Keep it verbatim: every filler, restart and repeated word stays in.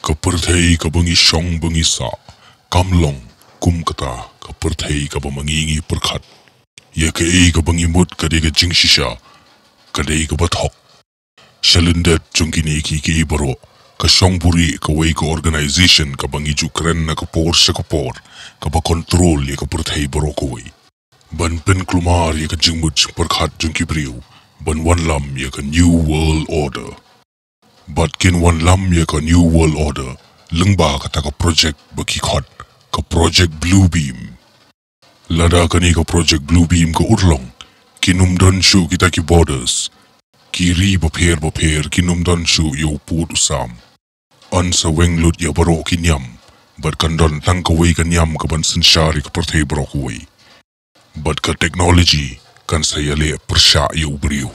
Ka pyrthei kaba ngi shong ba ngi sah kam long kum kata ka pyrthei kaba ma ngi ngi pyrkhat. Ïa kaei kaba ngi mut ka dei ka jingshisha, ka dei kaba thok. Sha lyndet jong kine kiei kiei baroh, ka shong buhrieh kawei ka organisation kaba ngi ju kren na ka por sha ka por, kaba control ïa ka pyrthei baroh kawei. Ban pynkulmar ïa ka jingmut jingpyrkhat jong ki briew ban wanlam ïa ka New World Order. Bad kin wanlam ïa ka New World Order lyngba kata ka project ba ki khot ka Project Bluebeam. Lada kane ka Project Bluebeam ka urlong, kin ym don shuh kita ki borders. Ki ri bapher bapher kin ym don shuh ïa u pud u sam. Yn sa weng lut ïa baroh ki niam, bad kan don tang kawei ka niam kaban synshar ïa ka pyrthei baroh kawei. Bad ka technology kan sa ïaleh pyrshah ïa u briew.